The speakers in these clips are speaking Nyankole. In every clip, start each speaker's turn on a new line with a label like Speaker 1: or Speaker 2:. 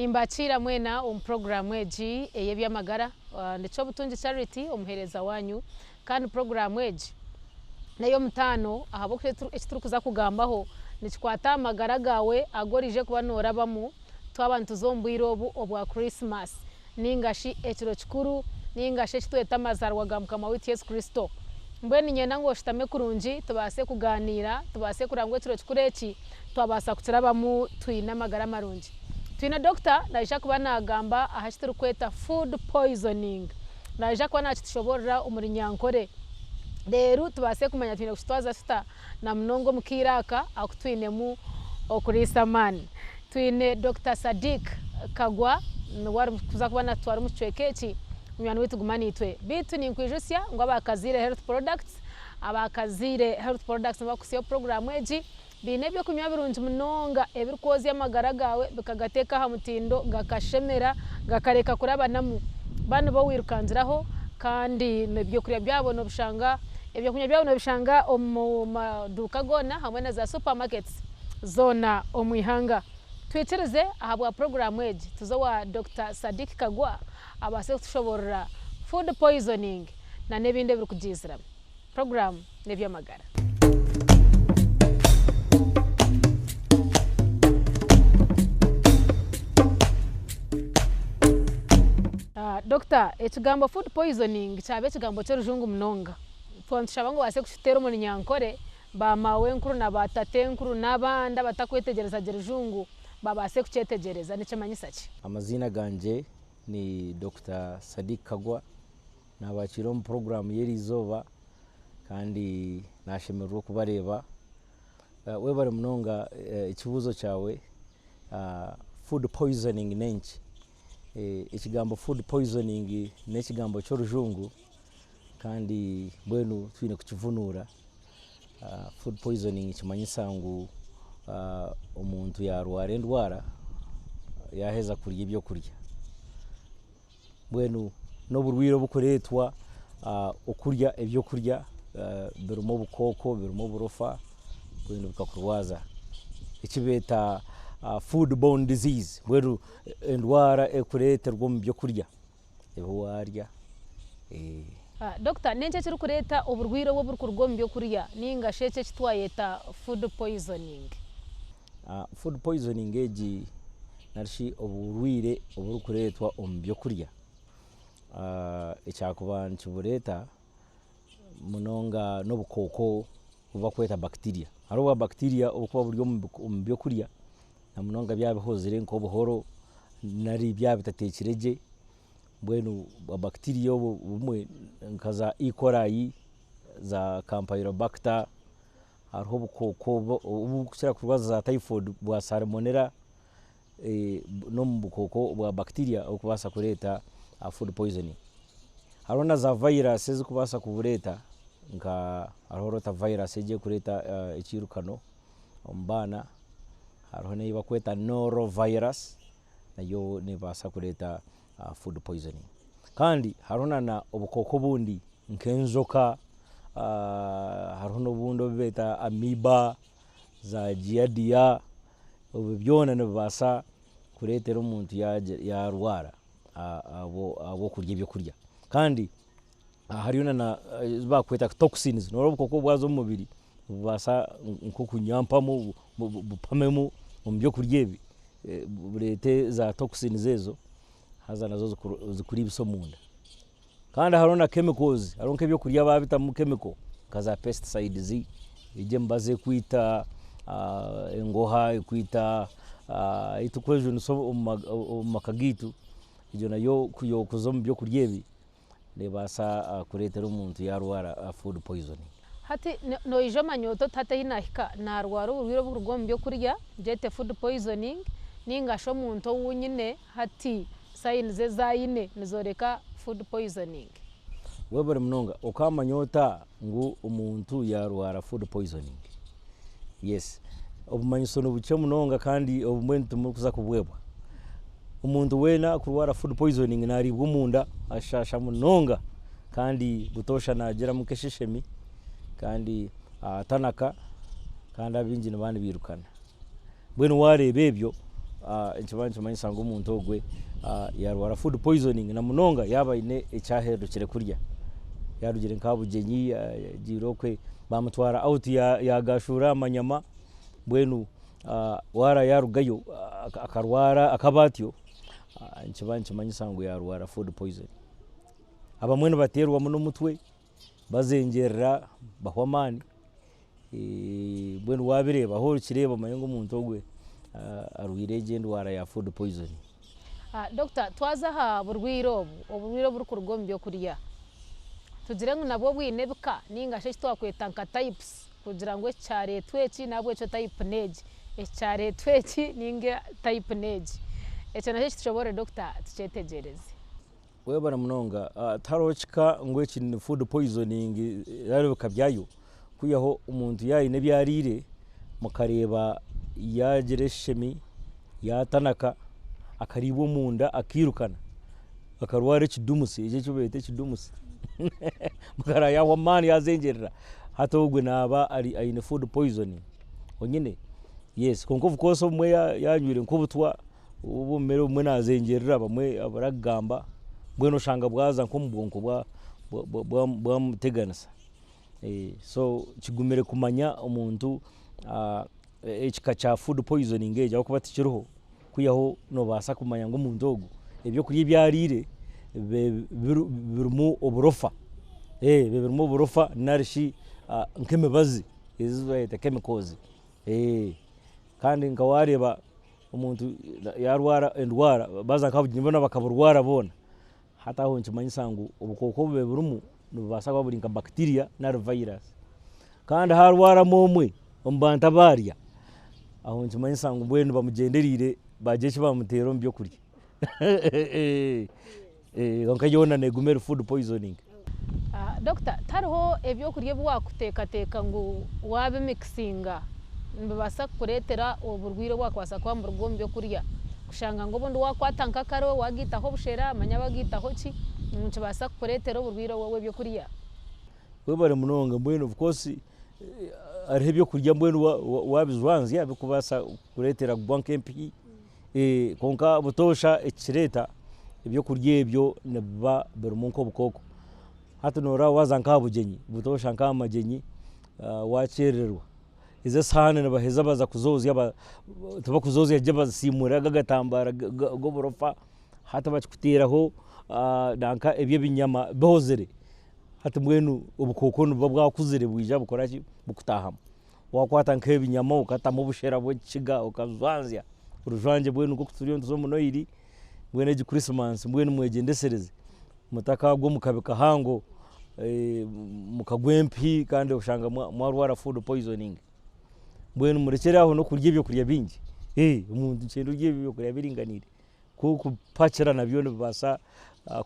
Speaker 1: Nimbakiira mwena omu puroguraamu egi ey'eby'amagara. Ndi Kyobutungi Charity omuheereza waanyu kandi puroguraamu egi n'ey'omutaano ahabw'okuba eki turikuza kugambaho nikikwata aha magara gaawe agu oraije kuba noorabamu twaba nituza omu bwire obu obwa Krisimaasi nainga shi ekiro kikuru nainga shi eki tweta amazaarwa ga Mukama waitu Yesu Kristo. Mbwenu niinyenda ngu oshutame kurungi tubaase kugaaniira, tubaase kureba ngu ekiro kikuru eki twabaasa kukirabamu twine amagara marungi. Twine dokita naija kuba naagamba aha ki turikweta food poisoning. Naija kuba naakitushoboorora omu Runyankore reero tubaase kumanya twine kukitwaza tuta na munonga omu kaire aka aku twinemu okuriisa amaani. Twine Dokita Sadiq Kagwa niwe arikuza kuba natutwara omu kicweka eki, munywani waitu guma naitwe. Beitu ninkwijutsya ngu aba Kazaire Health Products, aba Kazaire Health Products nibo barikuhitsyaho puroguraamu egi, baine eby'okunywa birungi munonga ebirikwozya amagara gaawe bikagateeka aha mutindo gakashemera gakareka kurabanamu. Ba nibo wairukangiraho kandi n'ebyokurya byabo noobishanga, ebyokunywa byabo noobishanga omu maduuka goona hamwe na za supermarkets zoona omu ihanga. Twikirize ahabwa puroguraamu egi tuze owa Dokita Sadiq Kagwa abaase kutushoboorora food poisoning na n'ebindi ebirikugiiziramu. Puroguraamu n'eby'amagara. Dokita, ekigambo food poisoning kyaba ekigambo ky'orujungu munonga. Twaba nitushaba ngu obaase kukituteera omu Runyankore, ba maawenkuru na ba tatenkuru n'abandi abatakwetegyereza gye Rujungu babaase kukyetegyereza. Nikimanyisa ki?
Speaker 2: Amaziina gangye ni Dokita Sadiq Kagwa. Naabakiira omu puroguraamu y'eriizooba kandi naashemererwa okubareeba. Webare munonga ekibuuzo kyawe, food poisoning n'enki? Ekigambo food poisoning n'ekigambo ky'orujungu kandi mbwenu twine kukivunuura. Food poisoning nikimanyisa ngu omuntu yaarwara endwara yaaheza kurya ebyokurya. Mbwenu n'oburwaire oburikureetwa okurya ebyokurya birimu obukooko, birimu oburofa mbwenu bikakurwaza. Eki beeta food borne disease mbwenu endwara erikureeterwa omu byokurya ebi waarya.
Speaker 1: Doctor, n'enki ekirikureeta oburwaire obu oburikuruga omu byokurya nainga shi eki eki twayeta food poisoning?
Speaker 2: Food poisoning egi nari shi oburwaire oburikureetwa omu byokurya, ekyakuba nikibureeta munonga n'obukooko obu barikweta bacteria. Hariho obwa bacteria oburikuba buri omu byokurya na munonga byaba bihozire nk'obuhoro nari byaba bitateekire gye, mbwenu bwa bacteria obwo obumwe nka za E. coli, za campylobacter, hariho obukooko oburikukira kurwaza za typhoid bwa salmonella n'omu bukooko bwa bacteria oburikubaasa kureeta food poisoning. Hariho na za virus ezirikubaasa kubureeta nka hariho rota virus egi erikureeta ekiirukano omu baana, hariho n'ei barikweta noro virus nayo neebaasa kureeta food poisoning. Kandi hariho na obukooko obundi nk'enjoka, hariho n'obundi obu beeta amiba, za giadiya, ebyo byona nibibaasa kureetera omuntu yaarwara ahabw'okurya ebyokurya. Kandi hariyo na ezi barikweta toxins, noreeba obukooko obu bwaza omu mubiri nibubaasa nk'okunyampamu bupamemu omu byokurya ebi bureete za toxins ezo haza nazo zikuriibisa omunda. Kandi hariho na chemicals, hariho nk'ebyokurya baabitamu chemical nka za pesticides, egyo emibazi erikwita engoha, erikwita ei turikwejunisa omu maka gaitu, egyo nayo ku yookuza omu byokurya ebi, neebaasa kureetera omuntu yaarwara food poisoning.
Speaker 1: Hati noija omanya oti hati ahi naahika naarwara oburwaire oburikuruga omu byokurya, ngyete food poisoning, nainga shi omuntu ou nyine hati Signs ezi aine nizoreka food poisoning.
Speaker 2: Webare munonga. Okamanya ota ngu omuntu yarwara food poisoning? Yes, obumanyiso nibukye munonga kandi obumwe timurikuza kubwebwa. Omuntu weena akurwara food poisoning nariibwa omunda, ashaasha munonga kandi butoosha nagiramu nk'esheshemi kandi atanaka kandi abaingi nibaba nibairukana. Mbwenu wareeba ebyo. Nikiba nikimanyisa ngu omuntu ogwe yaarwara food poisoning na munonga yaaba aine eki aheerukire kurya. Yaarugire nk'aha bugyenyi agiire okwe baamutwara out yaagaashuura aha manyama mbwenu waara yaarugayo akarwara akaba atyo, nikiba nikimanyisa ngu yaarwara food poisoning. Abamwe nibateerwamu n'omutwe bazengyerera bahwa amaani. Mbwenu waabireeba ahu orikireeba omanye ngu omuntu ogwe arwaire egyo endwara ya food poisoning.
Speaker 1: Doctor, twaza aha burwaire obu, oburwaire oburikuruga omu byokurya, tugire ngu nabwo bwine ebika ninga shi eki twakweta nka types kugira ngu eki kyareetwa eki nahabwekyo type n'egi, eki kyareetwa eki ninga type n'egi. Ekyo nakyo kitushoboorore doctor tukyetegyereze.
Speaker 2: Webare munonga. Tihariho kika ngu eki ni food poisoning nari ebika byayo kwihaho omuntu yaaba aine ebi ariire mukareeba yaagira eshemi, yaatanaka, akariibwa omunda akairukana, akarwara ekidumusi eki eki beeta ekidumusi mukareba yaahwa amaani yaazengyerera hati ogwe naaba aine food poisoning onyine yes kwonka of course obumwe yaanywire nk'obutwa Obumere obumwe nazengyerera abamwe abura kugamba mbwenu oshanga bwaza nk'omu bwonko bwamuteganisa. So kigumire kumanya omuntu ekika kya food poisoning egyo ahabw'okuba tikiriho kwihaho nobaasa kumanya ngu omuntu ogu ebyokurya ebi ariire birimu oburofa, birimu oburofa narishi nk'emibazi ezi bareta chemicals. Kandi nka wareeba omuntu yaarwara endwara baza nka bugyenyi boona bakaburwara boona, hati aho nikimanyisa ngu obukooko obubaire burimu nibubaasa kuba buri nka bacteria nari virus. Kandi haarwaramu omwe omu bantu abaarya, aho nikimanyisa ngu mbwenu bamugyendereire baagira eki baamuteera omu byokurya. Kwonka yoona neeguma eri food poisoning.
Speaker 1: Doctor, tihariho ebyokurya ebi waakuteekateeka ngu waabimikisinga nibibaasa kukureetera oburwaire obwakubaasa kuba niburuga omu byokurya? Kushanga ngu obundi waakwata nk'akaro waagaitaho obushera manya waagaitaho ki, nikibaasa kukureetera oburwaire obwo obw'ebyokurya?
Speaker 2: Webare munonga mbwenu of course hariho ebyokurya mbwenu wabijwanzya bikubaasa kukureetera kugwa nk'empihi kwonka butoosha ekikireeta ebyokurya ebyo nibiba birimu nk'obukooko. Hati noreeba waaza nk'aha bugyenyi butoosha nk'aha magyenyi wakyerererwa ezo esihaani nibaheza baza kuzoozya tibakuzoozya gye bazisiimuura ago agatambaara g'oburofa hati bakikuteeraho nanka eby'ebinyama bihozire. Hati mbwenu obukooko nibuba bwakuzire bwija bukora ki? Bukutaahamu. Wakwata nk'ebinyama okatamu obushera bw'ekikiga okajwanzya, orujwangye mbwenu nk'oku turiyo nituza omu Noiri, mbwenu egi Christmas mbwenu mwegyendesereze mutakaagwa omu kabi kahango mukagwa empihi kandi oshanga mwarwara food poisoning. Mbwenu murekyere aho n'okurya ebyokurya bingi, omuntu nikyenda orye ebyokurya biringaniire. Ku okupakira nabyo nibibaasa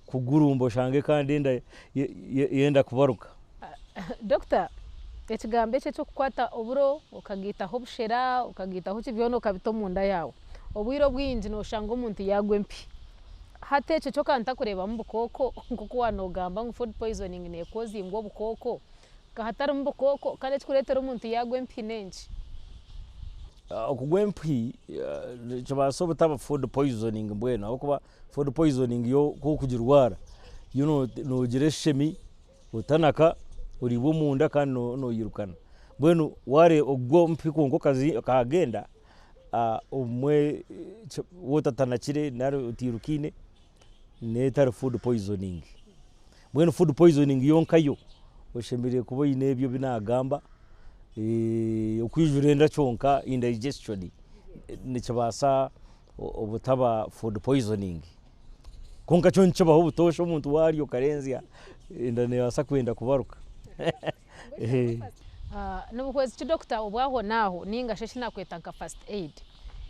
Speaker 2: kugurumba oshange kandi enda yenda kubaruka.
Speaker 1: Doctor, ekigambo eki eky'okukwata oburo okagaitaho obushera, okagaitaho ki byona okabita omunda yaawe, obwire obwingi noshanga omuntu yaagwa empi. Hati ekyo kyo ka ntakureebamu bukooko nk'oku waaba noogamba ngu food poisoning neekozingwa obukooko, Ka hatarimu bukooko, kare ekirikureetera omuntu yaagwa empihi n'enki?
Speaker 2: Okugwa empihi nikibaasa obutaba food poisoning mbwenu ahabw'okuba food poisoning yo ku orikugirwara yo noogira eshemi, otanaka, oriibwa omunda kandi noirukana. Mbwenu waareeba okugwa empihi kwonka okagenda, obumwe waaba otatanakire nari otairukaine n'etari food poisoning. Mbwenu food poisoning yonka yo oshemereire kuba oine ebyo ebi naagamba, okwijura enda kyonka indigestion nikibaasa obutaba food poisoning. Kwonka kyo nikibaho butoosha omuntu waarya okarenzya enda neebaasa kwenda kubaruka.
Speaker 1: Nibuhwezi ki dokita obw'ahonaaho nainga shi eki naakweta nka first aid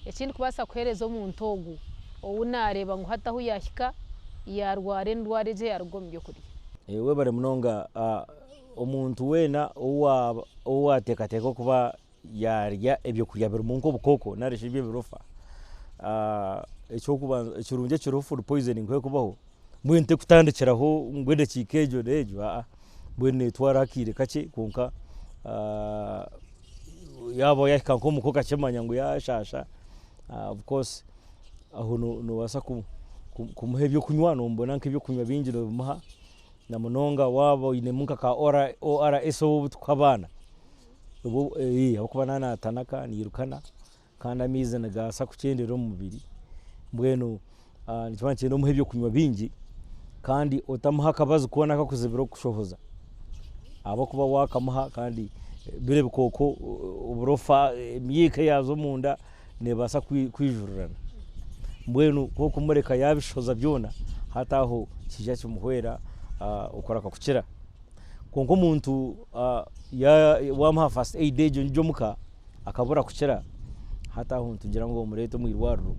Speaker 1: eki ndikubaasa kuheereza omuntu ogu ou naareeba ngu hati ahu yaahika yaarwara endwara egi eyaaruga omu by'okurya?
Speaker 2: Webare munonga. Omuntu weena ou waateekateeka okuba yaarya ebyokurya birimu nk'obukooko nari shi eby'ebirofa, eky'okubanza ekirungi ekiriho food poisoning ku erikubaho, mbwenu terikutandikiraho ngu edakiika egyo n'egyo aa, mbwenu neetwara akaire kakye kwonka yaaba yaahika nk'omuka okakimanya ngu yaashaasha of course. Aho nobaasa kumuha ebyokunywa nomubona nk'ebyokunywa bingi nobimuha na munonga waaba oinemu nka ka ORS obu obutukuha abaana ahabw'okuba naaba natanaka nairukana kandi amaizi nigabaasa kukyendera omu mubiri mbwenu nikiba nikyenda omuhe ebyokunywa bingi kandi otamuha akabazi koona akakuzibira okushohoza ahabw'okuba wakamuha kandi biri ebikooko oburofa emyika eyaaza omunda neebaasa kwijurirana. Mbwenu ku okumureka yaabishohoza byona, hati aho nikiija kimuhwera okuraka kukira. Kwonka omuntu waamuha first aid egyo ngigye omuka akabura kukira, hati aho nitugira ngu omureete omu irwariro,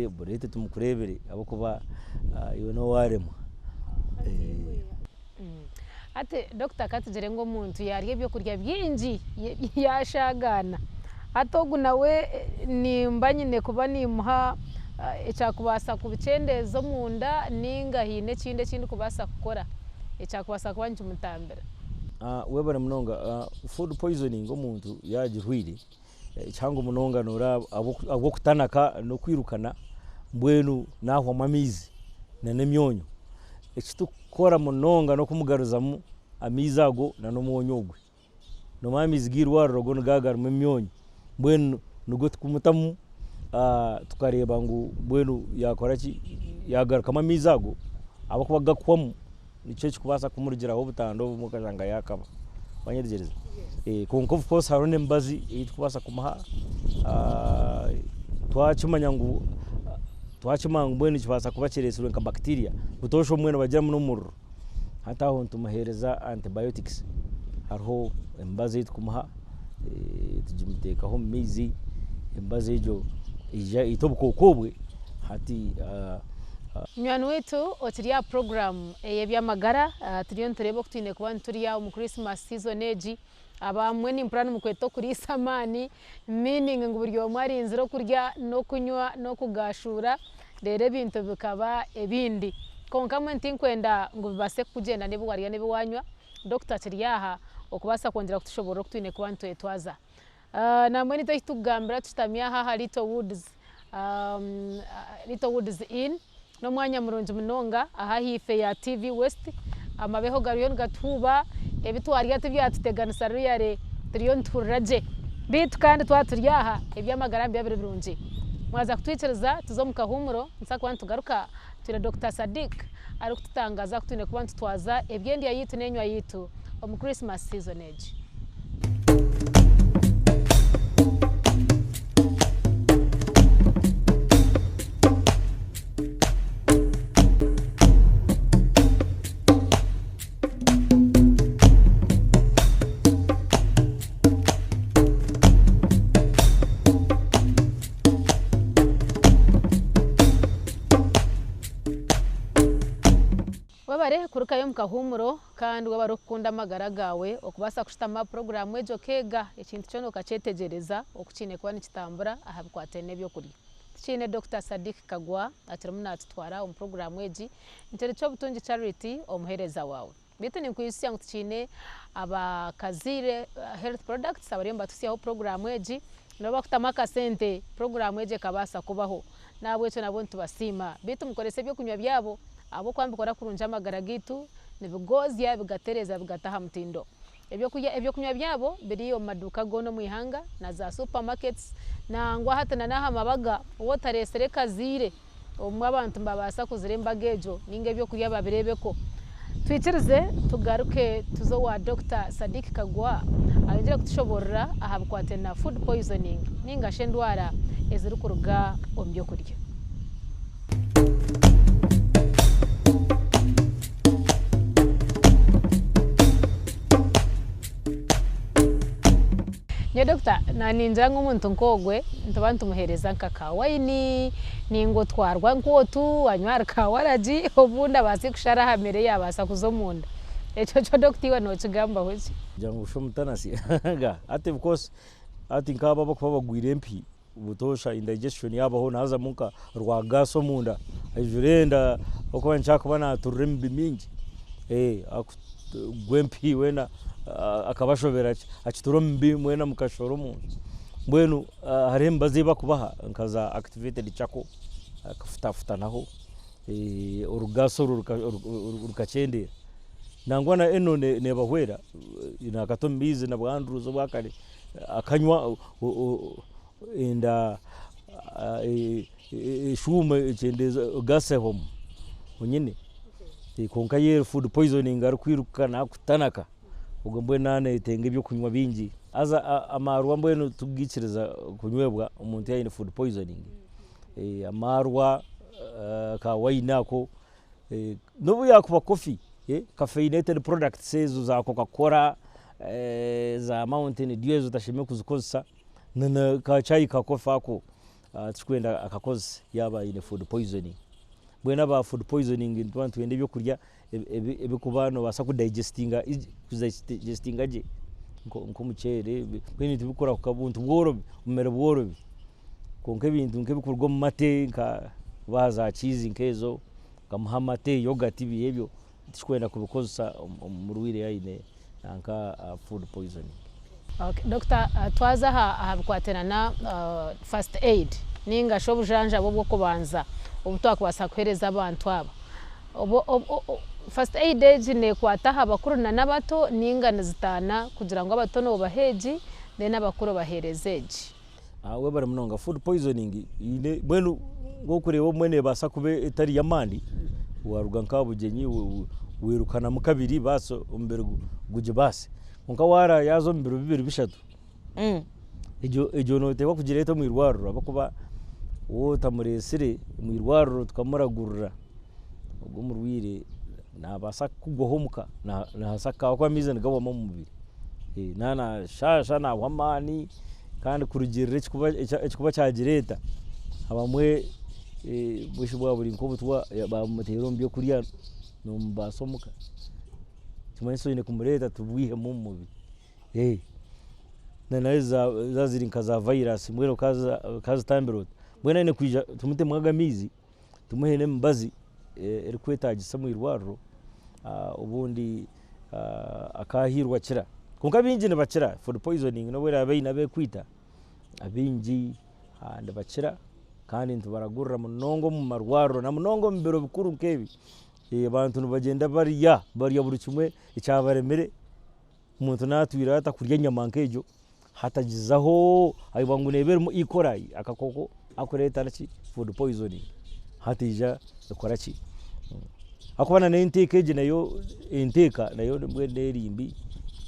Speaker 2: omureete tumukureebere ahabw'okuba iwe nooba waaremwa.
Speaker 1: Hati dokita ka tugire ngu omuntu yaarya ebyokurya bingi yaashaagaana, hati ogu nawe nimba nyine kuba niimuha ekyakubaasa kubikyendeeza omunda nainga haine ekindi eki ndikubaasa kukora ekyakubaasa kuba nikimutambira?
Speaker 2: Webare munonga. Food poisoning omuntu yaagirwaire kihango munonga noreeba ahabw'okutanaka n'okwirukana mbwenu nahwamu amaizi nana emyonyo. Eki turikukora munonga n'okumugaruzamu amaizi ago nana omwonyo ogwe. Nomanya amaizi g'eirwariro go nigaba garimu emyonyo mbwenu nigo tukumutamu tukareeba ngu mbwenu yakoraki yagarukamu amaizi ago ahabw'okuba gakuhwamu nikyo ekikubaasa kumurugiraho obutanda obumwe okashanga yaakaba. Wanyetegyereza? Kwonka of course hariho n'emibazi ei turikubaasa kumuha twakimanya ngu twakimanya ngu mbwenu nikibaasa kuba kireetsirwe nka bacteria, butoosha obumwe nibagiramu n'omuriro. Hati aho nitumuheereza antibiotics, hariho emibazi ei turikumuha tugimuteekaho omu maizi, emibazi egyo eija eita obukooko obwe hati.
Speaker 1: Munywani waitu okiri aha puroguraamu ey'eby'amagara, turiyo nitureeba oku twine kuba niturya omu Christmas season egi. Abamwe nimpurira nimukweta okuriisa amaani, meaning ngu buri omwe arinzire okurya n'okunywa n'okugaashuura reero ebintu bikaba ebindi. Kwonka mbwenu tinkwenda ngu bibaase kukugyenda n'ebi waarya n'ebi waanywa. Dokita akiri aha okubaasa kwongyera kutushoboorora oku twine kuba nitwetwaza. Nambwenu itwe eki tukugambira tushutami aha aha Little Woods, Little Woods Inn, n'omwanya murungi munonga aha ahaifo ya TV West, amabeho gariyo nigatuhuuba, ebi twarya tibyatuteganisa really turiyo nituhurira gye. Beitu kandi twaba turi aha, eby'amagara nibiba biri birungi. Mwaza kutwikiriza tuze omu kahuumuro, nituza kuba nitugaruka twine Dokita Sadiq arikututangaza oku twine kuba nitutwaza eby'endya yaitu n'enywa yaitu omu Christmas season egi. Webare kurukayo omu kahuumuro kandi webare okukunda amagara gaawe okubaasa kushutama aha puroguraamu egi okeega ekintu kyona okakyetegyereza oku kiine kuba nikitambura aha bikwataine n'ebyokurya. Tukiine Dokita Sadiq Kagwa akirimu naatutwara omu puroguraamu egi. Nitwe Kyobutungi Charity omuheereza waawe. Beitu ninkwijutsya ngu tukiine aba Kazaire Health Products abariyo nibatuhitsyaho puroguraamu egi, nabo bakutamu akasente puroguraamu egi ekabaasa kubaho. N'ahabw'ekyo nabo nitubasiima. Beitu mukorese eby'okunywa byabo ahabw'okuba nibikora kurungi amagara gaitu, nibigozya, bigatereeza, bigata aha mutindo. Ebyokurya eby'okunywa byabo biri omu maduuka goona omu ihanga na za supermarkets nangwa hati na n'aha mabaga waaba otareetsire Kazaire. Obumwe abantu nibabaasa kuzira embaga egyo nainga eby'okurya babireebeko. Twikirize tugaruke tuze owa Dokita Sadiq Kagwa ayongyere kutushoboorora aha bikwataine na food poisoning nainga shi endwara ezirikuruga omu by'okurya. Nyowe dokita naningira ngu omuntu nk'ogwe nituba nitumuheereza nka ka wayini ninga otwarwa nk'otu anywe ahari ka waragi obundi abaase kushara aha mere yaabaasa kuza omunda. Ekyo kyo dokita iwe nookigambaho ki?
Speaker 2: Kugira ngu oshushe omutanasi hati of course hati nk'abo abarikuba bagwire empi butoosha indigestion yaabaho naazamu nka rwagaasi omunda aijura enda ahabw'okuba nikyo arikuba naaturira emibi mingi gwa empi weena akabashobera akitura omu mibi mwena mukashora omunda. Mbwenu hariho emibazi ei bakubaha nka za activated charcoal akafutafutanaho orugaasi orwo rukakyendeera. Nangwa na eno neebahwera naakata omu maizi na bwa Andrews obwa kare akanywa enda eshuuma ekyendeeza gaasi ehwamu onyine. Kwonka yo eri food poisoning arikwiruka naakutanaka ogwo mbwenu naaba nayetenga ebyokunywa bingi. Haza amaarwa mbwenu tikugaikiriza kunywebwa omuntu yaaba aine food poisoning. Amaarwa ka wine ako nobu yaakuba coffee, caffeinated products ezo za coca cola, za mountain dew ezo tashemereire kuzikozesa na ka chai ka coffee ako titurikwenda akakozese yaaba aine food poisoning. Mbwenu aba food poisoning nituba nitwenda ebyokurya ebirikuba noobaasa kudigestinga gye nk'omuceere mbwenu tibikurahuka buntu bworobi, obumere bworobi. Kwonka ebintu nk'ebirikuruga omu mate nka kubaha za cheese nk'ezo, okamuha amate, yoghurt biri ebyo titurikwenda kubikozesa omurwaire yaaba aine nanka food poisoning.
Speaker 1: Okay, Doctor, twaza aha bikwatiraine na first aid ninga shi obujanjabi obw'okubanza obu twakubaasa kuheereza abantu aba. First aid egi neekwata aha bakuru na n'abato ninga nizitaana kugira ngu abato noobaha egi then abakuru obaheereza egi?
Speaker 2: Webare munonga. Food poisoning eine mbwenu nk'okureeba obumwe neebaasa kuba etari y'amaani waaruga nk'aha bugyenyi wairukanamu kabiri baasi omubiri gugibaase. Kwonka waaraaya yaaza omu biro bibiri bishatu, egyo nooteekwa kugireeta omu irwariro ahabw'okuba waaba otamureetsire omu irwariro tukamuragurira, ogwo omurwaire naabaasa kukugwaho omuka, naabaasa kukaaba ahabw'okuba amaizi nigahwamu omu mubiri. Naaba naashaasha naahwa amaani kandi kurugiirira ekirikuba kyagireeta, abamwe obwishiki bwaba buri nk'obutwa baabumuteera omu byokurya noomubaasa omuka. Nikimanyisa oine kumureeta tubwihemu omu mubiri. Na zaaba ziri nka za virus mbwenu okaazitambira ota? Mbwenu aine kwija tumutemu ago amaizi, tumuhe n'emibazi erikwetaagisa omu irwariro obundi akaahiirwa akira. Kwonka abaingi nibakira food poisoning n'obu eraabe eine abu erikwita, abaingi nibakira kandi nitubaragurira munonga omu marwariro na munonga omu biro bikuru nk'ebi. Abantu nibagyenda barya, barya buri kimwe ekyabaremire. Omuntu naatwire atakurya enyama nk'egyo hatagizaho ayeebwa ngu neeba erimu E. coli akakooko akureeta ki food poisoning hati eija ekora ki ahakuba na n'enteeka egi nayo enteeka nayo mbwenu eri mbi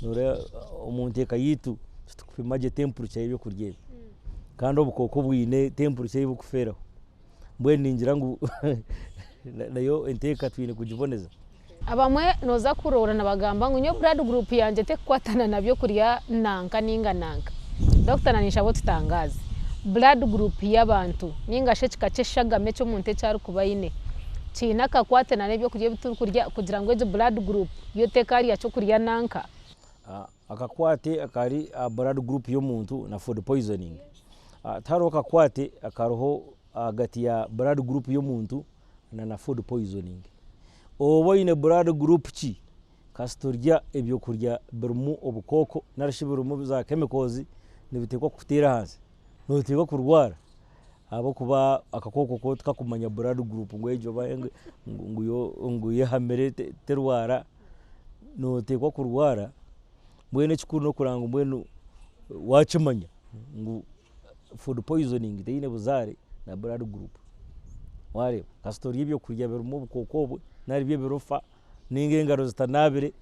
Speaker 2: noreeba omu nteeka yaitu titukupima gye temperature y'ebyokurya ebi kandi obukooko bwine temperature ei burikufeeraho mbwenu ningira ngu nayo enteeka twine kugiboneza.
Speaker 1: Abamwe nooza kuroora nibagamba ngu nyowe blood group yangye tekukwatana na byokurya nanka ninga nanka. Doctor na ninshaba otutangaaze, blood group y'abantu ninga shi ekika ky'eshagama eki omuntu eki arikuba aine kiine akakwate na n'ebyokurya ebi turikurya kugira ngu egi blood group yo tekaarya kyokurya nanka?
Speaker 2: Akakwate akari aha blood group y'omuntu na food poisoning. Tihariho kakwate akariho ahagati ya blood group y'omuntu na na food poisoning. Oba oine blood group ki, kasita orya ebyokurya birimu obukooko nari shi birimu za chemicals nibiteekwa kukuteera ahansi, noteekwa kurwara ahabw'okuba akakooko ko tikakumanya blood group ngu egyo oba ngu yo ngu yo ehamire terwara, noteekwa kurwara mbwenu ekikuru n'okureba ngu mbwenu waakimanya ngu food poisoning teine buzaare na blood group. Waareeba kasita orya ebyokurya birimu obukooko obwe nari by'ebirofa ninga engaro zitanaabire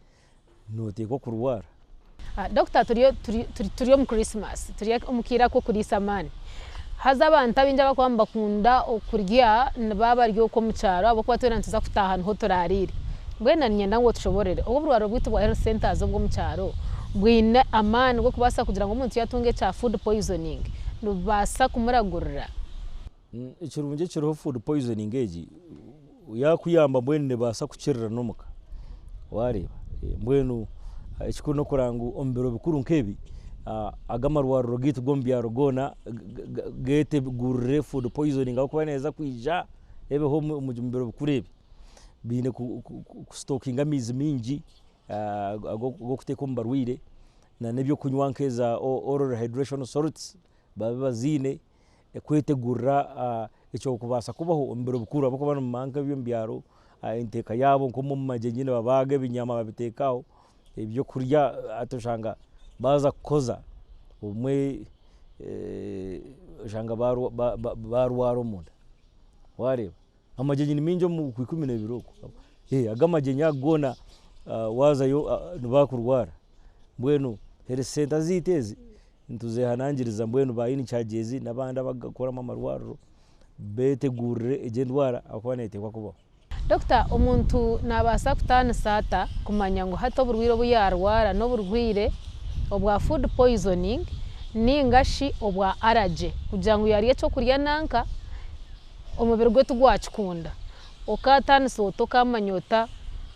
Speaker 2: nooteekwa kurwara.
Speaker 1: Doctor turi omu Christmas, turi omu kaire ak'okuriisa amaani. Haza abantu abaingi abarikuba nibakunda okurya nibaba bari okwo omu kyaro ahabw'okuba twena nituza kutaaha niho turaariire. Mbwenu niinyenda ngu otushoboorore, obu oburwariro bwaitu bwa health centres obw'omu kyaro bwine amaani g'okubaasa kugira ngu omuntu yaatunga ekya food poisoning nibubaasa kumuragurira?
Speaker 2: Ekirungi ekiriho food poisoning egi, yaakuyamba mbwenu neebaasa kukirira n'omuka waareeba. Mbwenu ekikuru n'okureba ngu omu biro bikuru nk'ebi, aga amarwariro gaitu g'omu byaro goona geetegurire food poisoning ahabw'okuba neeza kwija ebeho omu biro bikuru ebi. Baine kusitokinga amaizi maingi ag'okuteeka omu barwaire na n'ebyokunywa nk'eza oral hydration salts. babe baziine kwetegurira ekyokubaasa kubaho omu biro bikuru ahabw'okuba nimumanya nk'eby'omu byaro enteeka yaabo nk'omu magyenyi nibabaaga ebinyama babiteeka aho ebyokurya hati oshanga baaza kukoza obumwe oshanga baarwara omunda waareeba. Amagyenyi ni maingi omu kwa 12 okwo. Ago amagyenyi ago goona waazayo nibakurwara. Mbwenu health centre zaitu ezi nituzehanangiriza mbwenu ba in charge ezi n'abandi abarikukoramu amarwariro betegurire egyo endwara ahabw'okuba neteekwa kubaho.
Speaker 1: Dokita, omuntu nabaasa kutaanisa ata kumanya ngu hati oburwaire obu yaarwara n'oburwaire obwa food poisoning ninga shi obwa allergy kugira ngu yaarya ekyokurya nanka omubiri gwe tigwakikunda? Okaataanisa ota okamanya ota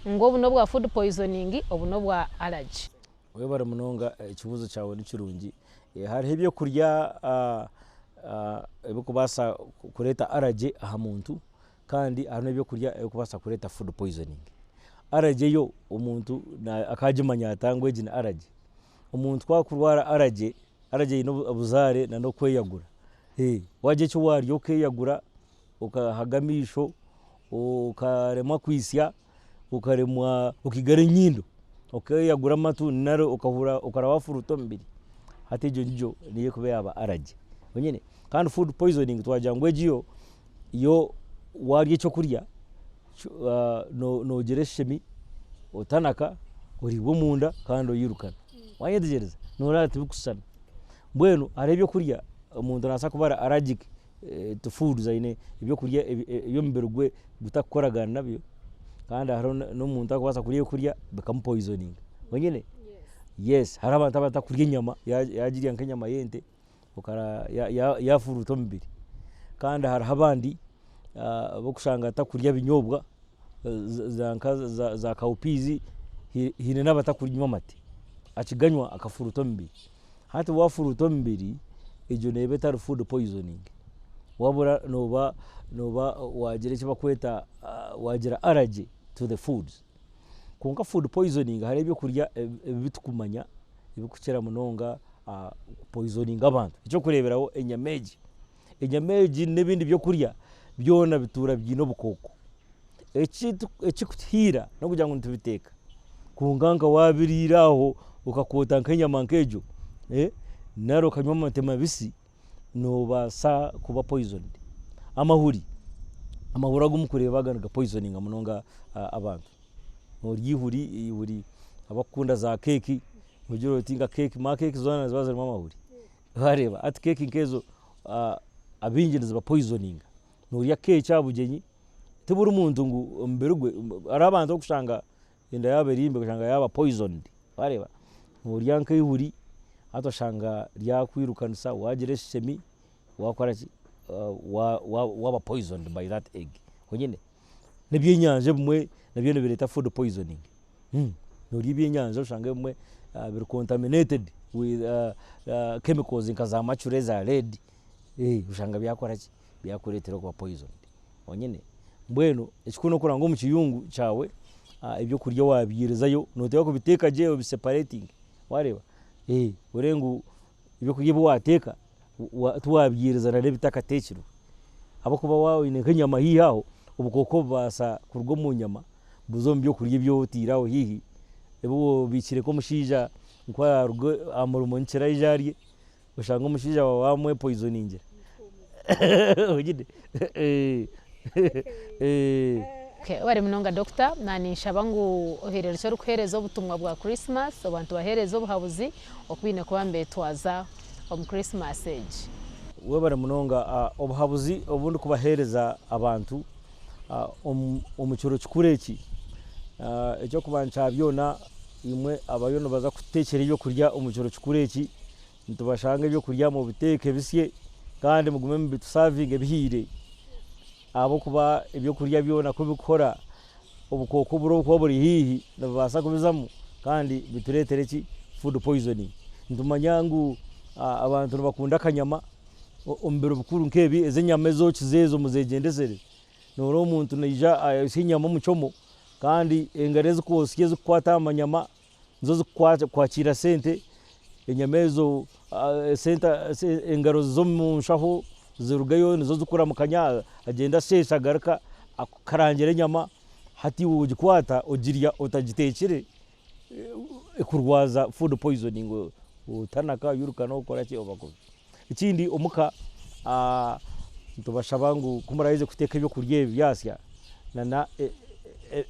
Speaker 1: ngu obu n'obwa food poisoning obu n'obwa allergy?
Speaker 2: Webare munonga ekibuuzo kyawe nikirungi. Hariho ebyokurya ebirikubaasa kureeta allergy aha muntu kandi hariho n'ebyokurya ebirikubaasa kureeta food poisoning. Allergy yo omuntu akaagimanya ata ngu egi ni allergy? Omuntu ku akurwara allergy, allergy eine obuzaare n'okweyagura. Wagira eki waarya okeyagura, okahaga amaisho, okaremwa kwitsya, okaremwa okaigara enyindo, okeyagura amatu nari okahurira okaraba wafuruuta omubiri, hati egyo ngijo niyo erikuba yaaba allergy. Omanyire? Kandi food poisoning twagira ngu egi yo, yo waarya ekyokurya noogira eshemi, otanaka, oriibwa omunda kandi oirukana. Wayetegyereza? Noreeba tibikushushana. Mbwenu hariho ebyokurya omuntu nabaasa kuba ari allergic to foods aine ebyokurya ebi omubiri gwe gutakukoragana nabyo kandi hariho n'omuntu arikubaasa kurya ebyokurya bikamupoisoninga. Omanyire? Yes, hariho abantu abatakurya enyama yagirya nk'enyama y'ente yafuruuta omubiri. Kandi hariho abandi abokushanga atakurya binyobwa nka za cowpeas haine n'abatakunywa amate akiganywa akafuruuta omubiri. Hati wafuruuta omubiri egyo neeba etari food poisoning wabura nooba nooba wagira eki barikweta wagira allergy to the foods. Kwonka food poisoning hariho ebyokurya ebi turikumanya ebirikukira munonga kupoisoninga abantu. Ekyokureeberaho enyama egi, enyama egi n'ebindi byokurya byona bituura biine obukooko. Ekikutuhiira n'okugira ngu nitubiteeka kwonka nka waabiriira aho okakoota nk'enyama nk'egyo nari okanywa amate mabisi noobaasa kuba poisoned. Amahuri, amahuri agu murikureeba aga nigapoisoninga munonga abantu. Norya eihuri, eihuri abarikukunda za keeki nogira oti nka keeki manya keeki zoona niziba zirimu amahuri waareeba hati keeki nk'ezo abaingi nizibapoisoninga. Norya keeki aha bugyenyi ti buri muntu ngu omubiri gwe hariho abantu orikushanga enda yaabo eri mbi okashanga yaaba poisoned waareeba. Norya nk'eihuri hati oshanga ryakwirukanisa waagira eshemi waakora ki waaba poisoned by that egg onyine. N'ebyenyanja ebimwe nabyo nibireeta food poisoning. Norya ebyenyanja oshanga ebimwe biri contaminated with chemicals nka za mercury za lead oshanga byakora ki byakureetera okuba poisoned onyine. Mbwenu ekikuru n'okureba ngu omu kiyungu kyawe ebyokurya waabirizayo nooteekwa kubiteeka gye obiseparatinge waareeba orebe ngu ebyokurya ebi waateeka tiwabyiriza n'ebitakateekirwe ahabw'okuba waaba oine nk'enyama haihi aho, obukooko bubaasa kuruga omu nyama buze omu byokurya ebi otaire aho haihi, ebi obiikire nk'omushaija ku araaruga aha murimo nikiro aije arye, oshange omushaija waawe waamwepoizoningira.
Speaker 1: Webare munonga Dokita, naninshaba ngu oherere eki orikuhereza obutumwa bwa Christmas, abantu bahereze obuhabuzi oku baine kuba nibetwaza omu Christmas egi.
Speaker 2: Webare munonga obuhabuzi obu ndikubahereza abantu omu kiro kikuru eki, eky'okubanza kya byona imwe abariyo nibaza kututekyera ebyokurya omu kiro kikuru eki, nitubashanga ebyokurya mubiteeke bisye kandi mugume mubitusavinge bihiire ahabw'okuba ebyokurya byona ku birikuhora obukooko oburi obukuba buri haihi nibubaasa kubizamu kandi bitureetere ki food poisoning. Nitumanya ngu abantu nibakunda akanyama omu biro bikuru nk'ebi ezi enyama ezokize ezo muzeegyendesere. Noreeba omuntu naija ayosya enyama omu kyomo kandi engaro ezikwotsya ezikukwata aha manyama nizo zikukwakiira sente. Enyama ezo esente engaro ziza omu nshaho zirugayo nizo zikuramukanya agyenda asheesha agaruka akukarangira enyama hati iwe ogikwata ogirya otagiteekire ekurwaza food poisoning otanaka oiruka nokora ki oba kubi. Ekindi omuka nitubashaba ngu ku muraheze kuteeka ebyokurya ebi byasya na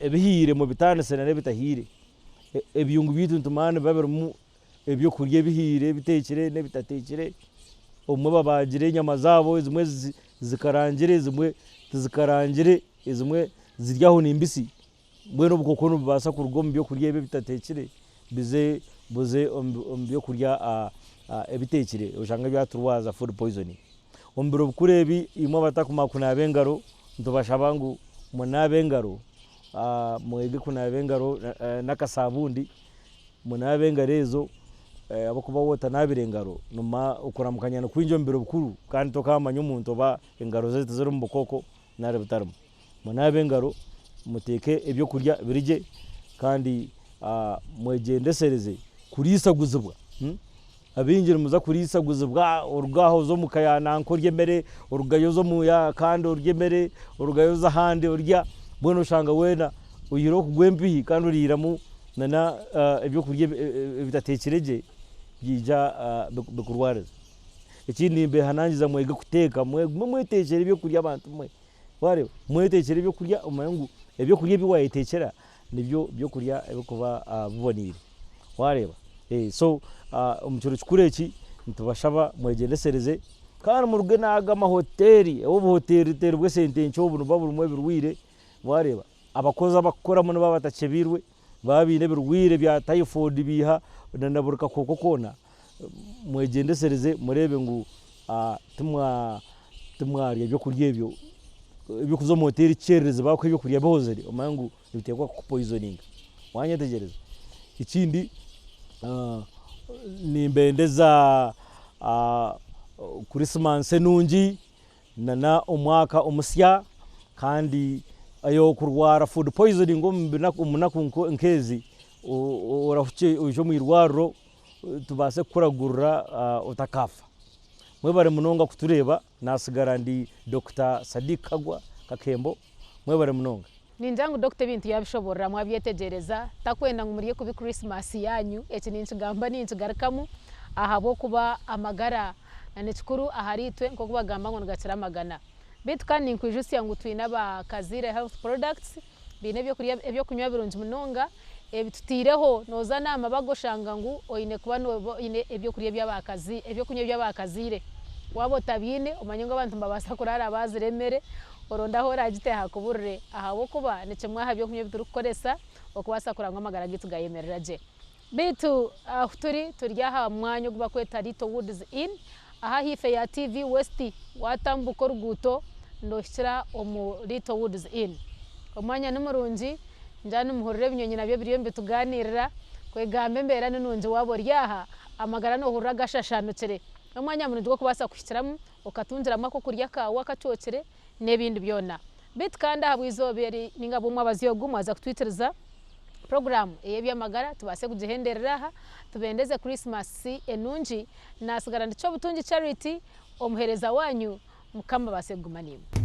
Speaker 2: ebihiire mubitaanise na n'ebitahiire. Ebiyungu byaitu nitumanya nibiba birimu ebyokurya ebihiire ebiteekire n'ebitateekire. Obumwe babaagire enyama zaabo ezimwe zikarangire ezimwe tizikarangire ezimwe ziri aho ni mbisi. Mbwenu obukooko nibubaasa kuruga omu byokurya ebi ebitateekire bize buze omu byokurya ebiteekire oshange byaturwaza food poisoning. Omu biro bikuru ebi imwe abatakumanya kunaaba engaro nitubashaba ngu munaabe engaro, mwege kunaaba engaro n'akasabuuni, munaabe engaro ezo ahabw'okuba waaba otanaabire engaro okuramukanya nikwingi omu biro bikuru kandi tokaamanya omuntu oba engaro ze tizirimu bukooko nari butarimu. Munaabe engaro, muteeke ebyokurya biri gye kandi mwegyendesereze kuriisaguzibwa. Abaingi nimuza kuriisaguzibwa oruga aha oza omuka ya nanka orya emere, orugayo oza omu ya kandi orya emere, orugayo oza ahandi orya, mbwenu oshanga weena oihireho okugwa empihi kandi oriiramu nana ebyokurya ebitateekire gye byaija bikurwariza. Ekindi nimbehanangiriza mwege kuteeka, mugume mweteekyere ebyokurya bantu mwe. Waareeba, mweteekyere ebyokurya omanye ngu ebyokurya ebi waayeteekyera nibyo byokurya ebirikuba biboneire. Waareeba? So omu kiro kikuru eki nitubashaba mwegyendesereze kandi muruge n'aga amahoteeri, obuhoteeri bw'esente nkye obu nibuba burimu ebirwaire, waareeba? Abakozi abarikukoramu nibaba batakyebiirwe, baba baine ebirwaire bya typhoid biiha na buri kakooko koona, mwegyendesereze mureebe ngu timwarya ebyokurya ebyo, eby'okuza omu hoteeri kukyerereza baakuha ebyokurya bihozire omanye ngu nibiteekwa kukupoisoninga. Wanyetegyereza? Ekindi nimbendeza Krisimansi enungi na n'omwaka omusya kandi okurwara food poisoning omu naku nk'ezi orahukye oije omu irwariro tubaase kukuragurira otakaafa. Mwebare munonga kutureeba, naatsigara ndi Dokita Sadiq Kagwa Kakembo, mwebare munonga.
Speaker 1: Ningira ngu Dokita ebintu yabishoborora mwabyetegyereza, takwenda ngu murye kubi Christmas yanyu, eki ninkigamba ninkigarukamu ahabw'okuba amagara nikikuru ahari itwe nk'oku bagamba ngu nigakira amagana. Beitu kandi ninkwijutsya ngu twine aba Kaziire Health Products, baine ebyokurya ebyokunywa birungi munonga ebitutaireho, nooza n'aha mabaga oshanga ngu oine kuba nooba oine ebyokurya eby'aba ebyokunywa eby'aba Kaziire. Waaba otabiine omanye ngu abantu nibabaasa kuraara baazire emere, oronde ahu oraagite hakuburire ahabw'okuba ni kimwe aha by'okunywa ebi turikukoresa okubaasa kureba ngu amagara gaitu gaayemerera gye. Beitu ahu turi, turi aha mwanya ogu barikweta Little Woods Inn aha ahaifo ya TV West waatambuka oruguuto noohikira omu Little Woods Inn. Omwanya ni murungi, ningira nimuhurira ebinyonyi nabyo biriyo nibitugaaniirira, kwegamba embeera ni nungi waaba ori aha, amagara noohurira gashashaanukire. N'omwanya murungi gw'okubaasa kuhikiramu okatungiramu ak'okurya kaawe akacookire n'ebindi byona. Beitu kandi ahabw'eizooba eri nainga ahabw'omwabazyo ogu mwaza kutwikiriza puroguraamu ey'eby'amagara tubaase kugihenderera aha, tubendeze Krisimaasi enungi. Naatsigara ndi Kyobutungi Charity, omuheereza waanyu. Mukama abaase kuguma naimwe.